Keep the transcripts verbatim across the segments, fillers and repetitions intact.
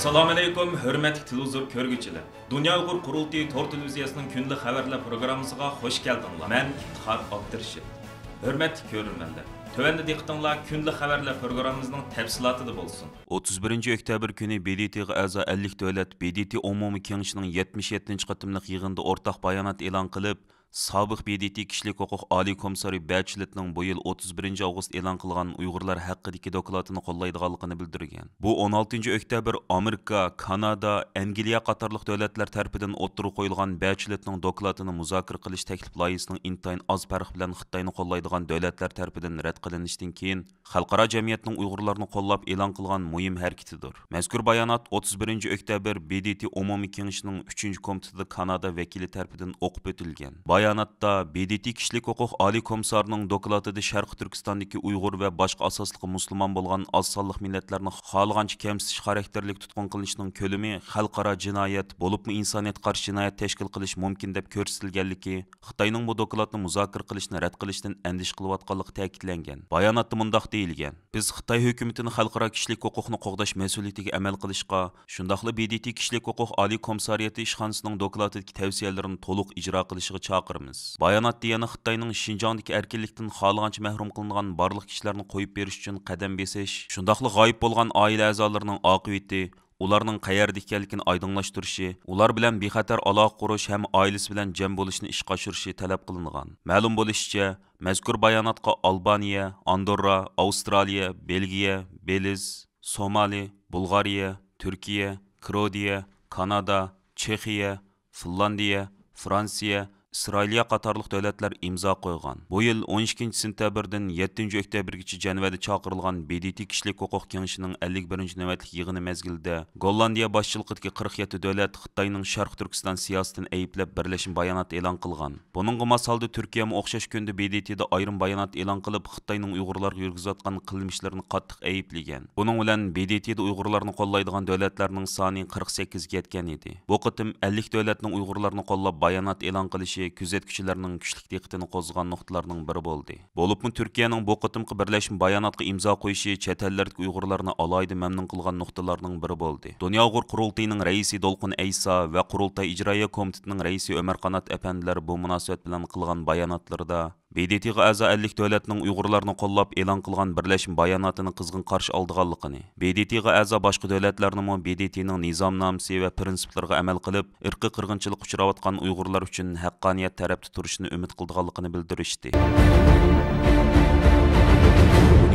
ئەسسالامۇئەلەيكۇم، ھۆرمەتلىك تېلېۋىزور كۆرگۈچىلەر! دۇنيا ئۇيغۇر قۇرۇلتىيى تور تېلېۋىزىيەسىنىڭ كۈندىلىك خەۋەرلەر پروگراممىسىغا خۇش كەلدىڭلار. مەن ئىپتىخار ئابدۇرېشىت. ھۆرمەتلىك كۆرۈرمەنلەر، تۆۋەندە دىققىتىڭلار كۈندىلىك خەۋەرلەر پروگراممىمىزنىڭ تەپسىلاتىدا بولسۇن. ئوتتۇز بىرىنچى ئۆكتەبىر كۈنى ب د ت غا ئەزا ئەللىك دۆلەت ب د ت ئومۇمىي كېڭىشىنىڭ يەتمىش يەتتىنچى قېتىملىق يىغىنىدا ئورتاق بايانات ئېلان قىلىپ، سابىق ب د ت كىشىلىك ھوقۇق ئالىي كومىسسارى بەچلېتنىڭ بۇ يىل ئوتتۇز بىرىنچى ئاۋغۇست ئېلان قىلغان ئۇيغۇرلار ھەققىدىكى دوكلاتىنى قوللايدىغانلىقىنى بىلدۈرگەن. بۇ ئون ئالتىنچى ئۆكتەبىر ئامېرىكا، كانادا، ئەنگلىيە قاتارلىق دۆلەتلەر تەرىپىدىن ئوتتۇرىغا قويۇلغان بەچلېتنىڭ دوكلاتىنى مۇزاكىرە قىلىش تەكلىپ لايىھىسىنىڭ ئىنتايىن ئاز پەرق بىلەن خىتاينى قوللايدىغان دۆلەتلەر تەرىپىدىن رەت قىلىنىشتىن كېيىن، خەلقئارا جەمئىيەتنىڭ ئۇيغۇرلارنى قوللاپ ئېلان قىلغان مۇھىم ھەرىكىتىدۇر. مەزكۇر بايانات ئوتتۇز بىرىنچى ئۆكتەبىر ب د ت ئومۇمىي كېڭىشىنىڭ ئۈچىنچى كومىتېتىدا كانادا ۋەكىلى تەرىپىدىن ئوقۇپ ئۆتۈلگەن. باياناتتا ب د ت كىشىلىك ھوقۇق ئالىي كومىسسارىنىڭ دوكلاتىدا شەرقىي تۈركىستاندىكى ئۇيغۇر ۋە باشقا ئاساسلىقى مۇسۇلمان بولغان ئاز سانلىق مىللەتلەرنى خالىغانچە كەمسىتىش خاراكتېرلىك تۇتقۇن قىلىنىشنىڭ كۆلىمى خەلقئارا جىنايەت، بولۇپمۇ ئىنسانىيەتكە قارشى جىنايەت تەشكىل قىلىش مۇمكىن دەپ كۆرسىتىلگەنلىكى، خىتاينىڭ بۇ دوكلاتنى مۇزاكىرە قىلىشنى رەت قىلىشتىن ئەندىشە قىلىۋاتقانلىقى تەكىتلەنگەن. باياناتتا مۇنداق دېيىلگەن: «بىز خىتاي ھۆكۈمىتىنى خەلقئارا كىشىلىك ھوقۇقنى قوغداش مەسئۇلىيىتىگە ئەمەل قىلىشقا، شۇنداقلا ب د ت كىشىلىك ھوقۇق ئالىي كومىسسارىيىتى ئىشخانىسىنىڭ دوكلاتىدىكى تەۋسىيەلىرىنى تولۇق ئىجرا قىلىشىغا چاقىرىمىز.» باياناتتا يەنە خىتاينىڭ شىنجاڭدىكى ئەركىنلىكتىن خالىغانچە مەھرۇم قىلىنغان بارلىق كىشىلەرنى قويۇپ بېرىش ئۈچۈن قەدەم بېسىش، شۇنداقلا غايىب بولغان ئائىلە ئەزالىرىنىڭ ئاقىۋىتى، ئۇلارنىڭ قەيەردە ئىكەنلىكىنى ئايدىڭلاشتۇرۇشى، ئۇلار بىلەن بىخەتەر ئالاقە قۇرۇش ھەم ئائىلىسى بىلەن جەم بولۇشنى ئىشقا ئاشۇرۇشى تەلەپ قىلىنغان. مەلۇم بولۇشىچە، مەزكۇر باياناتقا ئالبانىيە، ئاندوررا، ئاۋسترالىيە، بېلگىيە، بېلىز، سومالى، بۇلغارىيە، تۈركىيە، كروئاتىيە، كانادا، چېخىيە، فىنلاندىيە، فرانسىيە، ئىسرائىلىيە قاتارلىق دۆلەتلەر ئىمزا قويغان. بۇ يىل ئون ئىككىنچى سېنتەبىردىن يەتتىنچى ئۆكتەبىرگىچە جەنۋەدە چاقىرىلغان ب د ت كىشىلىك ھوقۇق كېڭىشىنىڭ ئەللىك بىرىنچى نۆۋەتلىك يىغىنى مەزگىلىدە گوللاندىيە باشچىلىقىدىكى قىرىق يەتتە دۆلەت خىتاينىڭ شەرقىي تۈركىستان سىياسىتىنى ئەيىبلەپ بىرلەشمە بايانات ئېلان قىلغان. بۇنىڭغا ماس ھالدا تۈركىيەمۇ ئوخشاش كۈندە ب د ت دا ئايرىم بايانات ئېلان قىلىپ، خىتاينىڭ ئۇيغۇرلارغا يۈرگۈزۈۋاتقان قىلمىشلىرىنى قاتتىق ئەيىبلىگەن. بۇنىڭ بىلەن ب د ت دا ئۇيغۇرلارنى قوللايدىغان دۆلەتلەرنىڭ سانى قىرىق سەككىزگە يەتكەن ئىدى. بۇ قېتىم ئەللىك دۆلەتنىڭ ئۇيغۇرلارنى قوللاپ بايانات ئېلان قىلىشى كۆزەتكۈچىلەرنىڭ كۈچلۈك دىققىتىنى قوزغىغان نۇقتىلارنىڭ بىرى بولدى. بولۇپمۇ تۈركىيەنىڭ بۇ قېتىمقى بىرلەشمە باياناتقا ئىمزا قويۇشى چەت ئەللەردىكى ئۇيغۇرلارنى ئالاھىدە مەمنۇن قىلغان نۇقتىلارنىڭ بىرى بولدى. دۇنيا ئۇيغۇر قۇرۇلتىيىنىڭ رەئىسى دولقۇن ئەيسا ۋە قۇرۇلتاي ئىجرائىيە كومىتېتىنىڭ رەئىسى ئۆمەر قانات ئەپەندىلەر بۇ مۇناسىۋەت بىلەن قىلغان باياناتلىرىدا، ب د ت غا ئەزا ئەللىك دۆلەتنىڭ ئۇيغۇرلارنى قوللاپ ئېلان قىلغان بىرلەشمە باياناتىنى قىزغىن قارشى ئالىدىغانلىقىنى، ب د ت غا ئەزا باشقا دۆلەتلەرنىمۇ ب د ت نىڭ نىزامنامىسى ۋە پىرىنسىپلىرىغا ئەمەل قىلىپ، ئىرقىي قىرغىنچىلىققا ئۇچراۋاتقان ئۇيغۇرلار ئۈچۈن ھەققانىيەت تەرەپتە تۇرۇشىنى ئۈمىد قىلىدىغانلىقىنى بىلدۈرۈشتى.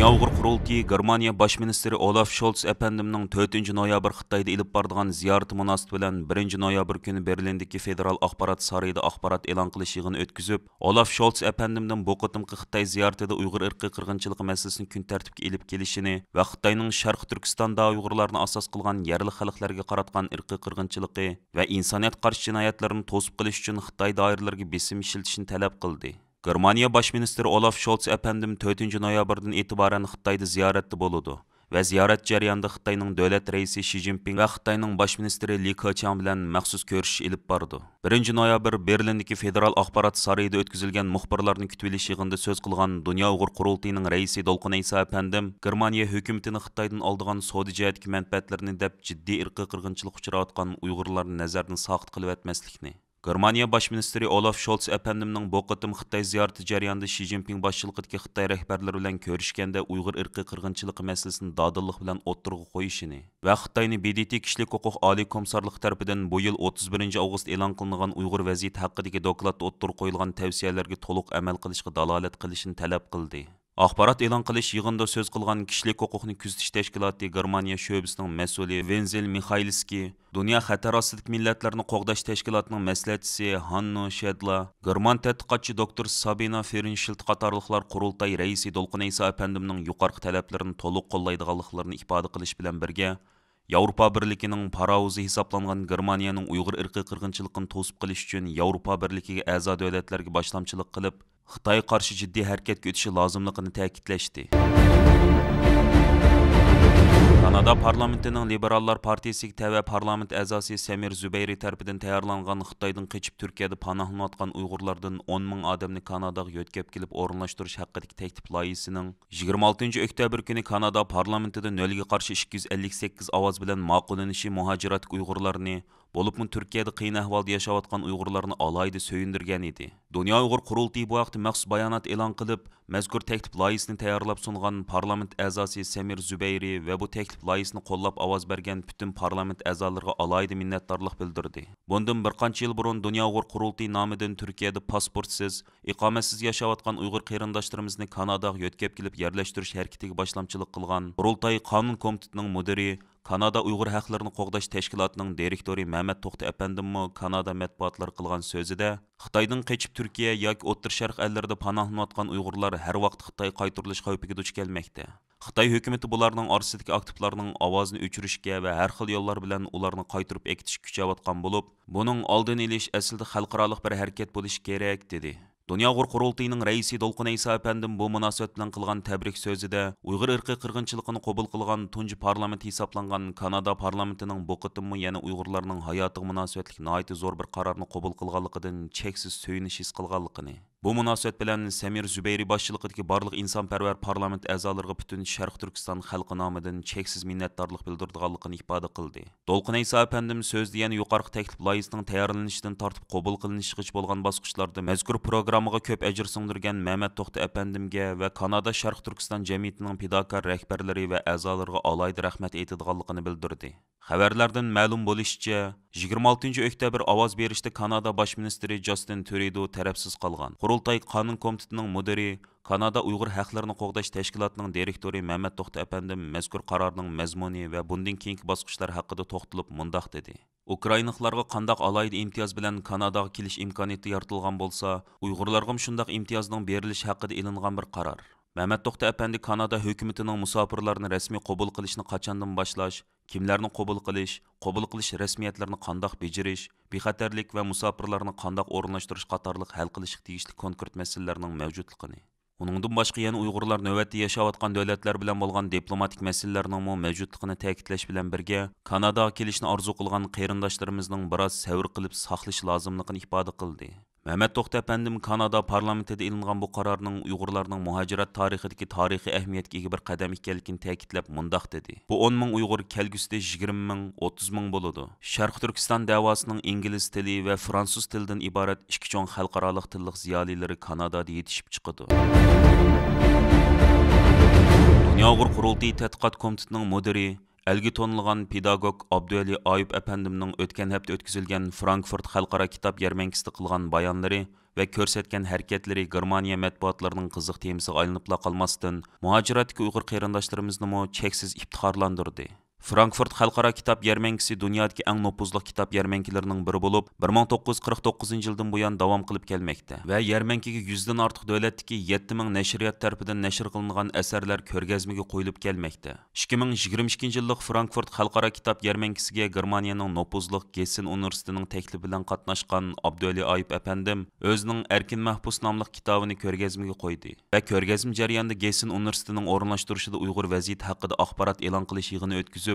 دۇنيا ئۇيغۇر قۇرۇلتىيى گېرمانىيە باش مىنىستىرى ئولاف شولتس ئەپەندىمنىڭ تۆتىنچى نويابىر خىتايدا ئېلىپ بارىدىغان زىيارىتى مۇناسىۋىتى بىلەن بىرىنچى نويابىر كۈنى بېرلىندىكى فېدېرال ئاخبارات سارىيىدا ئاخبارات ئېلان قىلىش يىغىنى ئۆتكۈزۈپ، ئولاف شولتس ئەپەندىمدىن بۇ قېتىمقى خىتاي زىيارىتىدە ئۇيغۇر ئىرقىي قىرغىنچىلىقى مەسىلىسىنى كۈن تەرتىپكە ئېلىپ كېلىشىنى ۋە خىتاينىڭ شەرقىي تۈركىستاندا ئۇيغۇرلارنى ئاساس قىلغان يەرلىك خەلقلەرگە قاراتقان ئىرقىي قىرغىنچىلىقى ۋە ئىنسانىيەتكە قارشى جىنايەتلىرىنى توسۇپ قېلىش ئۈچۈن خىتاي دائىرىلىرىگە بېسىم ئىشلىتىشنى تەلەپ قىلدى. گېرمانىيە باش مىنىستىرى ئولاف شولتس ئەپەندىم تۆتىنچى نويابىردىن ئېتىبارەن خىتايدا زىيارەتتە بولىدۇ ۋە زىيارەت جەريانىدا خىتاينىڭ دۆلەت رەئىسى شى جىنپىڭ ۋە خىتاينىڭ باش مىنىستىرى لى كېچياڭ بىلەن مەخسۇس كۆرۈشۈش ئېلىپ بارىدۇ. بىرىنچى نويابىر بېرلىندىكى فېدېرال ئاخبارات سارىيىدا ئۆتكۈزۈلگەن مۇخبىرلارنى كۈتۈۋېلىش يىغىنىدا سۆز قىلغان دۇنيا ئۇيغۇر قۇرۇلتىيىنىڭ رەئىسى دولقۇن ئەيسا ئەپەندىم گېرمانىيە ھۆكۈمىتىنى خىتايدىن ئالىدىغان سودا جەھەتتىكى مەنپەئەتلىرىنى دەپ، جىددىي ئىرقىي قىرغىنچىلىققا ئۇچراۋاتقان ئۇيغۇرلارنى نەزەردىن ساقىت قىلىۋەتمەسلىكنى، گېرمانىيە باش مىنىستىرى ئولاف شولتس ئەپەندىمنىڭ بۇ قېتىم خىتاي زىيارىتى جەريانىدا شى جىنپىڭ باشچىلىقىدىكى خىتاي رەھبەرلىرى بىلەن كۆرۈشكەندە ئۇيغۇر ئىرقىي قىرغىنچىلىقى مەسىلىسىنى دادىللىق بىلەن ئوتتۇرىغا قويۇشىنى ۋە خىتاينى ب د ت كىشىلىك ھوقۇق ئالىي كومىسسارلىقى تەرىپىدىن بۇ يىل ئوتتۇز بىرىنچى ئاۋغۇست ئېلان قىلىنغان ئۇيغۇر ۋەزىيىتى ھەققىدىكى دوكلاتتا ئوتتۇرىغا قويۇلغان تەۋسىيەلەرگە تولۇق ئەمەل قىلىشقا دالالەت قىلىشىنى تەلەپ قىلدى. ئاخبارات ئېلان قىلىش يىغىنىدا سۆز قىلغان كىشىلىك ھوقۇقنى كۆزىتىش تەشكىلاتى گېرمانىيە شۆبىسىنىڭ مەسئۇلى ۋېنزېل مىخايلسكىي، دۇنيا خەتەر ئاستىدىكى مىللەتلەرنى قوغداش تەشكىلاتىنىڭ مەسلىھەتچىسى ھاننو شېدلا، گېرمان تەتقىقاتچى دوكتور سابىنا فېرنشىلت قاتارلىقلار قۇرۇلتاي رەئىسى دولقۇن ئەيسا ئەپەندىمنىڭ يۇقىرىقى تەلەپلىرىنى تولۇق قوللايدىغانلىقلىرىنى ئىپادە قىلىش بىلەن بىرگە، ياۋروپا بىرلىكىنىڭ پاراۋۇزى ھېسابلانغان گېرمانىيەنىڭ ئۇيغۇر ئىرقىي قىرغىنچىلىقىنى توسۇپ قېلىش ئۈچۈن ياۋروپا بىرلىكىگە ئەزا دۆلەتلەرگە باشلامچىلىق قىلىپ، خىتايغا قارشى جىددىي ھەرىكەتكە ئۆتۈشى لازىملىقىنى تەكىتلەشتى. كانادا پارلامېنتىنىڭ لىبېراللار پارتىيىسىگە تەۋە پارلامېنت ئەزاسى سەمىر زۇبەيرى تەرىپىدىن تەييارلانغان خىتايدىن قېچىپ تۈركىيەدە پاناھلىنىۋاتقان ئۇيغۇرلاردىن ئون مىڭ ئادەمنى كاناداغا يۆتكەپ كېلىپ ئورۇنلاشتۇرۇش ھەققىدىكى تەكلىپ لايىھىسىنىڭ يىگىرمە ئالتىنچى ئۆكتەبىر كۈنى كانادا پارلامېنتىدا نۆلگە قارشى ئىككى يۈز ئەللىك سەككىز ئاۋاز بىلەن ماقۇللىنىشى مۇھاجىرەتتىكى ئۇيغۇرلارنى، بولۇپمۇ تۈركىيەدە قىيىن ئەھۋالدا ياشاۋاتقان ئۇيغۇرلارنى ئالاھىدە سۆيۈندۈرگەن ئىدى. دۇنيا ئۇيغۇر قۇرۇلتىيى بۇ ھەقتە مەخسۇس بايانات ئېلان قىلىپ، مەزكۇر تەكلىپ لايىھىسىنى تەييارلاپ سۇنغان پارلامېنت ئەزاسى سەمىر زۇبەيرى ۋە بۇ تەكلىپ لايىھىسىنى قوللاپ ئاۋاز بەرگەن پۈتۈن پارلامېنت ئەزالىرىغا ئالاھىدە مىننەتدارلىق بىلدۈردى. بۇندىن بىر قانچە يىل بۇرۇن دۇنيا ئۇيغۇر قۇرۇلتىيى نامىدىن تۈركىيەدە پاسپورتسىز، ئىقامەتسىز ياشاۋاتقان ئۇيغۇر قېرىنداشلىرىمىزنى كاناداغا يۆتكەپ كېلىپ يەرلەشتۈرۈش ھەرىكىتىگە باشلامچىلىق قىلغان قۇرۇلتاي قانۇن كومىتېتىنىڭ مۇدىرى، كانادا ئۇيغۇر ھەقلىرىنى قوغداش تەشكىلاتىنىڭ دىرېكتورى مەمەت توختى ئەپەندىممۇ كانادا مەتبۇئاتلىرىغا قىلغان سۆزىدە، خىتايدىن قېچىپ تۈركىيە ياكى ئوتتۇرا شەرق ئەللىرىدە پاناھلىنىۋاتقان ئۇيغۇرلار ھەر ۋاقىت خىتايغا قايتۇرۇلۇش خەۋپىگە دۇچ كەلمەكتە. خىتاي ھۆكۈمىتى بۇلارنىڭ ئارىسىدىكى ئاكتىپلارنىڭ ئاۋازىنى ئۆچۈرۈشكە ۋە ھەر خىل يوللار بىلەن ئۇلارنى قايتۇرۇپ ئەكېتىشكە كۈچەۋاتقان بولۇپ، بۇنىڭ ئالدىنى ئېلىش ئەسلىدە خەلقئارالىق بىر ھەرىكەت بولۇشى كېرەك، دېدى. دۇنيا ئۇيغۇر قۇرۇلتىيىنىڭ رەئىسى دولقۇن ئەيسا ئەپەندىم بۇ مۇناسىۋەت بىلەن قىلغان تەبرىك سۆزىدە، ئۇيغۇر ئىرقىي قىرغىنچىلىقىنى قوبۇل قىلغان تۇنجى پارلامېنت ھېسابلانغان كانادا پارلامېنتىنىڭ بۇ قېتىممۇ يەنە ئۇيغۇرلارنىڭ ھاياتىغا مۇناسىۋەتلىك ناھايىتى زور بىر قارارنى قوبۇل قىلغانلىقىدىن چەكسىز سۆيۈنۈش ھېس قىلغانلىقىنى، بۇ مۇناسىۋەت بىلەن سەمىر زۇبەيرى باشچىلىقىدىكى بارلىق ئىنسانپەرۋەر پارلامېنت ئەزالىرىغا پۈتۈن شەرقىي تۈركىستان خەلقى نامىدىن چەكسىز مىننەتدارلىق بىلدۈرىدىغانلىقىنى ئىپادە قىلدى. دولقۇن ئەيسا ئەپەندىم سۆزىدە يەنە يۇقىرىقى تەكلىپ لايىھىسىنىڭ تەييارلىنىشىدىن تارتىپ قوبۇل قىلىنىشىغىچە بولغان باسقۇچلاردا مەزكۇر پروگراممىغا كۆپ ئەجىر سىڭدۈرگەن مەمەت توختى ئەپەندىمگە ۋە كانادا شەرقىي تۈركىستان جەمئىيىتىنىڭ پىداكار رەھبەرلىرى ۋە ئەزالىرىغا ئالاھىدە رەھمەت ئېيتىدىغانلىقىنى بىلدۈردى. خەۋەرلەردىن مەلۇم بولۇشىچە، يىگىرمە ئالتىنچى ئۆكتەبىر ئاۋاز بېرىشتە كانادا باش مىنىستىرى جاستىن ترۇدو تەرەپسىز قالغان. قۇرۇلتاي قانۇن كومىتېتىنىڭ مۇدىرى، كانادا ئۇيغۇر ھەقلىرىنى قوغداش تەشكىلاتىنىڭ دىرېكتورى مەمەت توختى ئەپەندىم مەزكۇر قارارنىڭ مەزمۇنى ۋە بۇندىن كېيىنكى باسقۇچلار ھەققىدە توختىلىپ مۇنداق دېدى: ئۇكرائىنلىقلارغا قانداق ئالاھىدە ئىمتىياز بىلەن كاناداغا كېلىش ئىمكانىيىتى يارىتىلغان بولسا، ئۇيغۇرلارغىمۇ شۇنداق ئىمتىيازنىڭ بېرىلىشى ھەققىدە ئېلىنغان بىر قارار. مەمەت توختى ئەپەندى كانادا ھۆكۈمىتىنىڭ مۇساپىرلارنى رەسمىي قوبۇل قىلىشنى قاچاندىن باشلاش، كىملەرنى قوبۇل قىلىش، قوبۇل قىلىش رەسمىيەتلىرىنى قانداق بېجىرىش، بىخەتەرلىك ۋە مۇساپىرلارنى قانداق ئورۇنلاشتۇرۇش قاتارلىق ھەل قىلىشقا تېگىشلىك كونكرېت مەسىلىلەرنىڭ مەۋجۇتلۇقىنى، ئۇنىڭدىن باشقا يەنە ئۇيغۇرلار نۆۋەتتە ياشاۋاتقان دۆلەتلەر بىلەن بولغان دىپلوماتىك مەسىلىلەرنىڭمۇ مەۋجۇتلۇقىنى تەكىتلەش بىلەن بىرگە، كاناداغا كېلىشنى ئارزۇ قىلغان قېرىنداشلىرىمىزنىڭ بىراز سەۋر قىلىپ ساقلىشى لازىملىقىنى ئىپادە قىلدى. مەمەت توختى ئەپەندىم كانادا پارلامېنتىدا ئېلىنغان بۇ قارارنىڭ ئۇيغۇرلارنىڭ مۇھاجىرەت تارىخىدىكى تارىخىي ئەھمىيەتكە ئىگە بىر قەدەم ئىكەنلىكىنى تەكىتلەپ مۇنداق دېدى: بۇ ئون مىڭ ئۇيغۇر كەلگۈسىدە يىگىرمە مىڭ، ئوتتۇز مىڭ بولىدۇ. شەرقىي تۈركىستان دەۋاسىنىڭ ئىنگلىز تىلى ۋە فرانسۇز تىلىدىن ئىبارەت ئىككى چوڭ خەلقئارالىق تىللىق زىيالىيلىرى كانادادا يېتىشىپ چىقىدۇ. دۇنيا ئۇيغۇر قۇرۇلتىيى تەتقىقات كومىتېتىنىڭ مۇدىرى، ئەلگە تونۇلغان پېداگوگ ئابدۇۋەلى ئايۇپ ئەپەندىمنىڭ ئۆتكەن ھەپتە ئۆتكۈزۈلگەن فرانكفورت خەلقئارا كىتاب يەرمەنكىسىدە قىلغان بايانلىرى ۋە كۆرسەتكەن ھەرىكەتلىرى گېرمانىيە مەتبۇئاتلىرىنىڭ قىزىق تېمىسىغا ئايلىنىپلا قالماستىن، مۇھاجىرەتتىكى ئۇيغۇر قېرىنداشلىرىمىزنىمۇ چەكسىز ئىپتىخارلاندۇردى. فرانكفورت خەلقئارا كىتاب يەرمەنكىسى دۇنيادىكى ئەڭ نوپۇزلۇق كىتاب يەرمەنكىلىرىنىڭ بىرى بولۇپ، بىر مىڭ توققۇز يۈز قىرىق توققۇزىنچى يىلدىن بۇيان داۋام قىلىپ كەلمەكتە ۋە يەرمەنكىگە يۈزدىن ئارتۇق دۆلەتتىكى يەتتە مىڭ نەشرىيات تەرىپىدىن نەشر قىلىنغان ئەسەرلەر كۆرگەزمىگە قويۇلۇپ كەلمەكتە. ئىككى مىڭ يىگىرمە ئىككىنچى يىللىق فرانكفورت خەلقئارا كىتاب يەرمەنكىسىگە گېرمانىيەنىڭ نوپۇزلۇق گېسسېن ئۇنىۋېرسىتېتىنىڭ تەكلىپى بىلەن قاتناشقان ئابدۇۋەلى ئايۇپ ئەپەندىم ئۆزىنىڭ ئەركىن مەھبۇس ناملىق كىتابىنى كۆرگەزمىگە قويدى ۋە كۆرگەزمە جەريانىدا گېسسېن ئۇنىۋېرسىتېتىنىڭ ئورۇنلاشتۇرۇشىدا ئۇيغۇر ۋەزىيىتى ھەققىدە ئاخبارات ئېلان قىلىش يىغىنى ئۆتكۈزۈپ،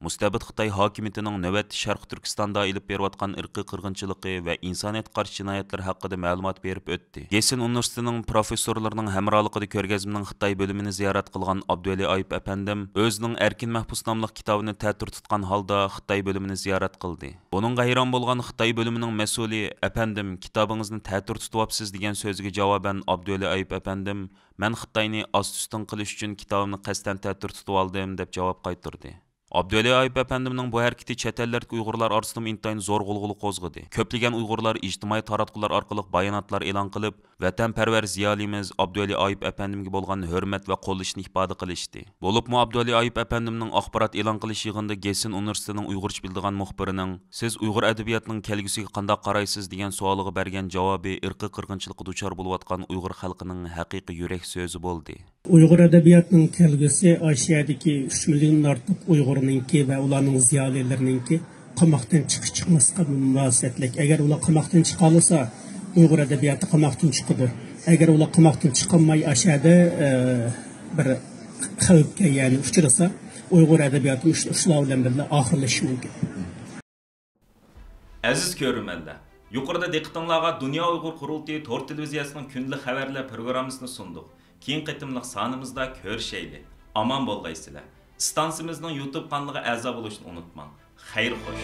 مۇستەبىت خىتاي ھاكىمىيىتىنىڭ نۆۋەتتە شەرقىي تۈركىستاندا ئېلىپ بېرىۋاتقان ئىرقىي قىرغىنچىلىقى ۋە ئىنسانىيەتكە قارشى جىنايەتلىرى ھەققىدە مەلۇمات بېرىپ ئۆتتى. گېسسېن ئۇنىۋېرسىتېتىنىڭ پروفېسسورلىرىنىڭ ھەمراھلىقىدا كۆرگەزمىنىڭ خىتاي بۆلۈمىنى زىيارەت قىلغان ئابدۇۋەلى ئايۇپ ئەپەندىم ئۆزىنىڭ ئەركىن مەھبۇس ناملىق كىتابىنى تەتۈر تۇتقان ھالدا خىتاي بۆلۈمىنى زىيارەت قىلدى. بۇنىڭغا ھەيران بولغان خىتاي بۆلۈمىنىڭ مەسئۇلى، ئەپەندىم، كىتابىڭىزنى تەتۈر تۇتۇۋاپسىز، دېگەن سۆزىگە جاۋابەن ئابدۇۋەلى ئايۇپ ئەپەندىم، مەن خىتاينى ئاستى ئۈستۈن قىلىش ئۈچۈن كىتابىمنى قەستەن تەتۈر تۇتۇۋالدىم، دەپ جاۋاب قايتۇردى. ئابدۇۋەلى ئايۇپ ئەپەندىمنىڭ بۇ ھەرىكىتى چەت ئەللەردىكى ئۇيغۇرلار ئارىسىدىمۇ ئىنتايىن زور غۇلغۇلا قوزغىدى. كۆپلىگەن ئۇيغۇرلار ئىجتىمائىي تاراتقۇلار ئارقىلىق باياناتلار ئېلان قىلىپ، ۋەتەنپەرۋەر زىيالىيىمىز ئابدۇۋەلى ئايۇپ ئەپەندىمگە بولغان ھۆرمەت ۋە قوللىشىنى ئىپادە قىلىشتى. بولۇپمۇ ئابدۇۋەلى ئايۇپ ئەپەندىمنىڭ ئاخبارات ئېلان قىلىش يىغىنىدا گېسسېن ئۇنىۋېرسىتېتىنىڭ ئۇيغۇرچە بىلىدىغان مۇخبىرىنىڭ، سىز ئۇيغۇر ئەدەبىياتىنىڭ كەلگۈسىگە قانداق قارايسىز؟ دېگەن سوئالىغا بەرگەن جاۋابى ئىرقىي قىرغىنچىلىققا دۇچار بولۇۋاتقان ئۇيغۇر خەلقىنىڭ ھەقىقىي يۈرەك سۆزى بولدى. ئۇيغۇر ئەدەبىياتىنىڭ كەلگۈسى ئاشۇ يەردىكى ئۈچ مىليوندىن ئارتۇق ئۇيغۇرنىڭكى ۋە ئۇلارنىڭ زىيالىيلىرىنىڭكى قاماقتىن چىقىش چىقماسلىقىغا مۇناسىۋەتلىك. ئەگەر ئۇلار قاماقتىن چىقالىسا، ئۇيغۇر ئەدەبىياتى قاماقتىن چىقىدۇ. ئەگەر ئۇلار قاماقتىن چىقالماي، ئاشۇ يەردە، ئە، بىر قەۋپكە، يەنى ئۇچرىسا، ئۇيغۇر ئەدەبىياتى مۇشۇ ئۇسۇللار بىلەن بىللە ئاخىرلىشىشى مۇمكىن. ئەزىز كۆرۈرمەنلەر، يۇقىرىدا دىققىتىڭلارغا دۇنيا ئۇيغۇر قۇرۇلتىيى تور تېلېۋىزىيەسىنىڭ كۈندىلىك خەۋەرلەر پروگراممىسىنى سۇندۇق. كېيىنكى قېتىملىق سانىمىزدا كۆرۈشەيلى. ئامان بولغايسىلەر. ئىستانسىمىزنىڭ يۇتۇب قانىلىغا ئەزا بولۇشنى ئۇنتۇماڭ. خەير خوش.